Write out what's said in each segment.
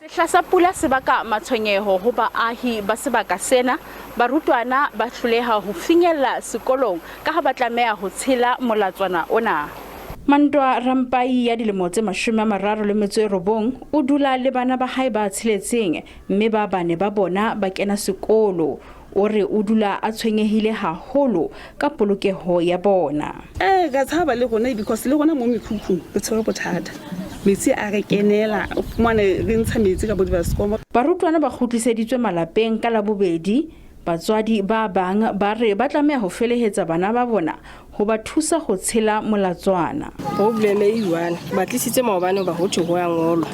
Sehla sa pula se baka matshwenyeho ho baahi ba sebaka sena. Barutwana ba hloleha ho finyella sekolong ka ha ba tlameha ho tshela molatswana ona. Mantwa Rampai ya dilemo tse 39 o dula le bana ba hae ba tsheletseng mme ba bane ba bona ba kena sekolo. O re o dula a tshwenyehile haholo ka polokeho ya bona. Ee, ka tshaba le rona because le rona mo mekhukhung re tshwere bothata. Metsi a re kenela, o fumane re ntsha metsi ka bo dibasekomo. Barutwana ba kgutliseditswe malapeng ka Labobedi. Batswadi ba bang ba re ba tlameha ho felehetsa bana ba bona ho ba thusa ho tshela molatswana. Problem e one ba tlisitse maobane hoba ho thwe ho ya ngolwa.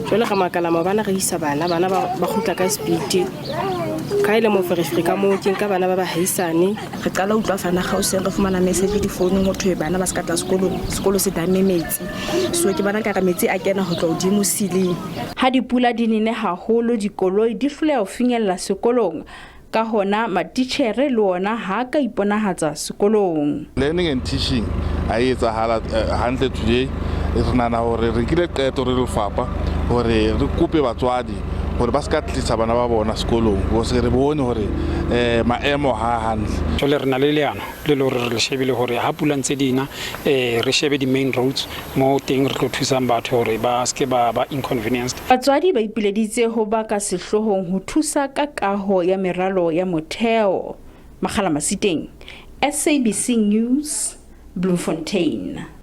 Jwale re makala maobane re isa bana, bana ba kgutla ka speed. Ka e le moferefere ka moo ke nka bana ba bahaisane. Re qala utlwa fana gauseng re fumana message difounung ho thwe bana ba se ka tla sekolong, sekolo se damme metsi. So ke bona nkare metsi a kena ho tloha hodimo ceiling. Ha dipula di nene haholo dikoloi di hloleha ho finyella sekolong. Ka hona matitjhere le ona ha a ka iponahatsa sekolong. Learning and teaching ha e etsahala hantle today. Re nahana hore re nkile qeto re lefapha hore re kope batswadi hore ba se ka tlisa bana ba bona sekolong because re bone hore maemo ha hantle. Jwale re na le leano le le hore re le shebile hore ha pula ntse di na re shebe di-main roads mo teng re tlo thusang batho hore ba se ke ba ba inconvenienced. Batswadi ba ipileditse ho ba ka sehloohong ho thusa ka kaho ya meralo ya motheo. Makgala Masiteng, SABC News, Bloemfontein.